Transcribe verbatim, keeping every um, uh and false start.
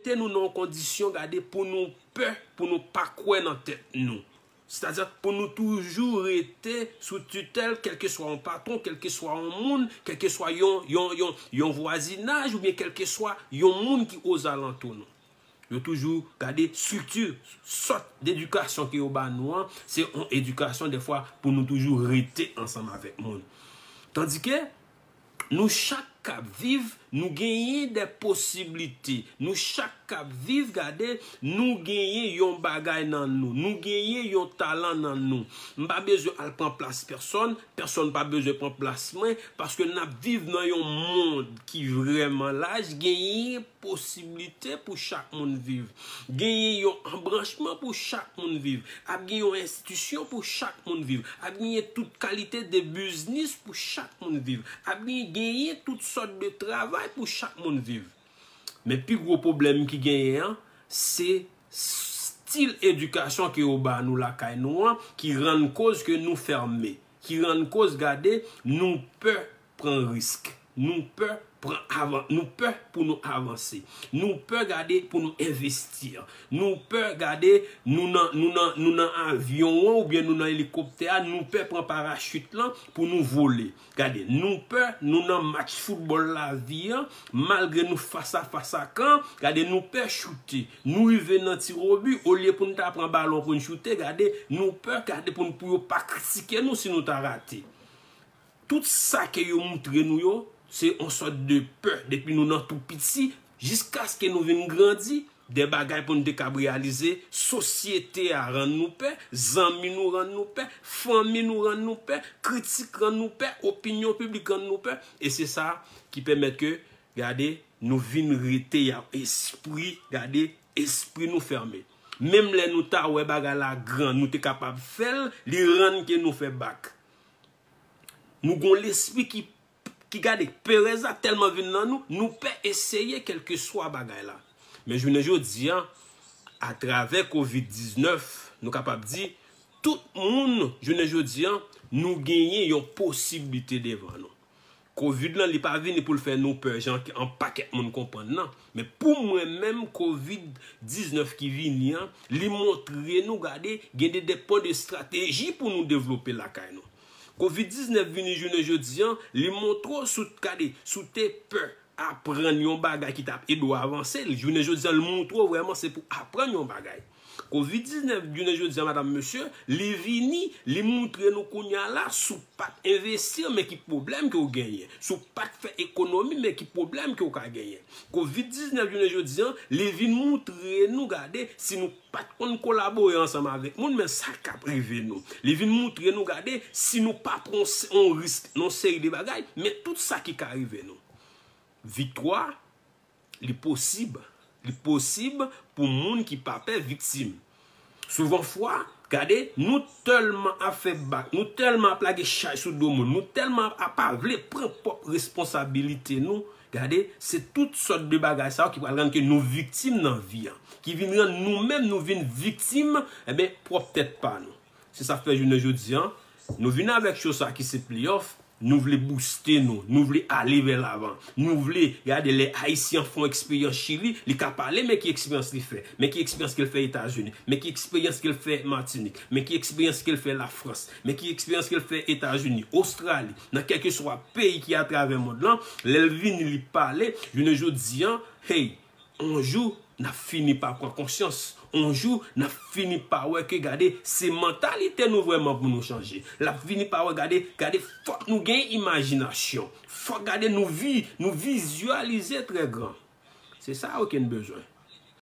mete nou nan yon kondisyon, gade, pou nou pè, pou nou pa kwè nan tèt nou. Sètadi, pou nou toujou rete sou titèl, kèlkeswa yon patwon, kèlkeswa yon moun, kèlkeswa yon, yon, yon, yon vwazinaj, oubyen kèlkeswa yon moun ki ozalantou nou. Yo toujou gade estrikti, sòt edikasyon ke yo ba nou an, se yon edikasyon dèfwa pou nou toujou rete ansanm avèk moun. Tandike, nou chak k ap viv, nou genyen de posiblite. Nou chak k ap viv, gade, nou genyen yon bagay nan nou. Nou genyen yon talan nan nou. M pa bezwen al pran plas pèsonn, pèsonn pa bezwen pran plas mwen, paske n ap viv nan yon mond ki vrèman laj, genyen posiblite pou chak moun viv. Genyen yon anbranchman pou chak moun viv. Ap gen yon enstitisyon pou chak moun viv. Ap genyen tout kalite de biznis pou chak moun viv. Ap gen, genyen tout sòt de travay pou chak moun viv. Men pi gwo pwoblèm ki genyen an, se stil edikasyon ke yo ba nou lakay nou an, ki rann koz ke nou fèmen, ki rann koz, gade, nou pè pran risk, nou pè pran avan, nou pè pou nou avanse, nou pè, gade, pou nou envesti, nou pè, gade, nou nan, nou nan, nou nan avyon an oubyen nou nan elikoptè a, nou pè pran parachit lan pou nou vole. Gade, nou pè, nou nan match foutbòl lavi an, malgre nou fas a fas ak kan, gade, nou pè choute. Nou rive nan tirobi, olye pou n ta pran balon pou n choute, gade, nou pè, gade, pou n, pou yo pa kritike nou si nou ta rate. Tout sa ke yo moutre nou yo, se yon sòt de pè. Depi nou nan tou piti, jiskaske nou vin grandi, de bagay pou n te kab reyalize, sosyete a rann nou pè, zanmi nou rann nou pè, fanmi nou rann nou pè, kritik rann nou pè, opinyon piblik rann nou pè. E se sa ki pèmèt ke, gade, nou vin rete yon espri, gade, espri nou fèmen. Menm lè nou ta wè bagay la gran, nou te kapab fè l, li rann ke nou fè bak. Nou gon lespri ki, ki gade, perèz la tèlman vin nan nou, nou pè eseye kèlkeswa bagay la. Men jounen jodi an, atravè kovid diznèf, nou kapab di, tout moun, jounen jodi an, nou genyen yon posiblite devan nou. Kovid lan, li pa vini pou l fè nou pè, jan ke yon pakèt moun konprann nan. Men pou mwen menm, kovid diznèf ki vini an, li montre nou, gade, gen de, de pwen de estrateji pou nou devlope lakay nou. Kovid diznèf vini jounen jodi an, li montre w si w t, gade, si w te pè aprann yon bagay ki t ap ede w avanse, jounen jodi an, li montre w vrèman se pou aprann yon bagay. Kovid diznèf, jounen jodi an, madanm, mesye, li vini, li montre nou kounye a la, si w pa t envesti, men ki pwoblèm ke w genyen. Si w pa t fè ekonomi, men ki pwoblèm ke w ka genyen. Kovid diznèf, jounen jodi an, li vin montre nou, gade, si nou pa t konn kolabore ansanm avèk moun, men sa k ap rive nou. Li vin montre nou, gade, si nou pa pran yon se-, yon risk nan yon seri de bagay, men tout sa ki ka rive nou. Viktwa, li posib. Li posib pou moun ki pa pè viktim. Souvan fwa, gade, nou tèlman ap fè bak, nou tèlman ap lage chay sou do moun, nou tèlman ap pa vle pran pwòp responsabilite nou, gade, se tout sòt de bagay sa yo ki pral rann ke nou viktim nan vi an, ki vin rann nou menm nou vin viktim, enben, pwòp tèt pa nou. Se sa k fè jounen jodi an, nou vin avèk show sa ki se playoff, nou vle booste nou, nou vle ale vè lavan, nou vle, gade, lè Ayisyen an fè yon eksperyans Chili, li ka pale, men ki eksperyans li fè, men ki eksperyans ke l fè Etazini, men ki eksperyans ke l fè Matinik, men ki eksperyans ke l fè Lafrans, men ki eksperyans ke l fè Etazini, Ostrali, nan kèlkeswa peyi ki atravè mond lan, lè l vini, li pale, jounen jodi an, hey, yon jou, n ap fini pa pran konsyans. Yon jou, n ap fini pa wè ke, gade, se mantalite nou vrèman pou nou chanje. L ap fini pa wè, gade, gade, fòk nou gen imajinasyon. Fòk, gade, nou vi-, nou vizyalize trè gran. Se sa yo ke n bezwen.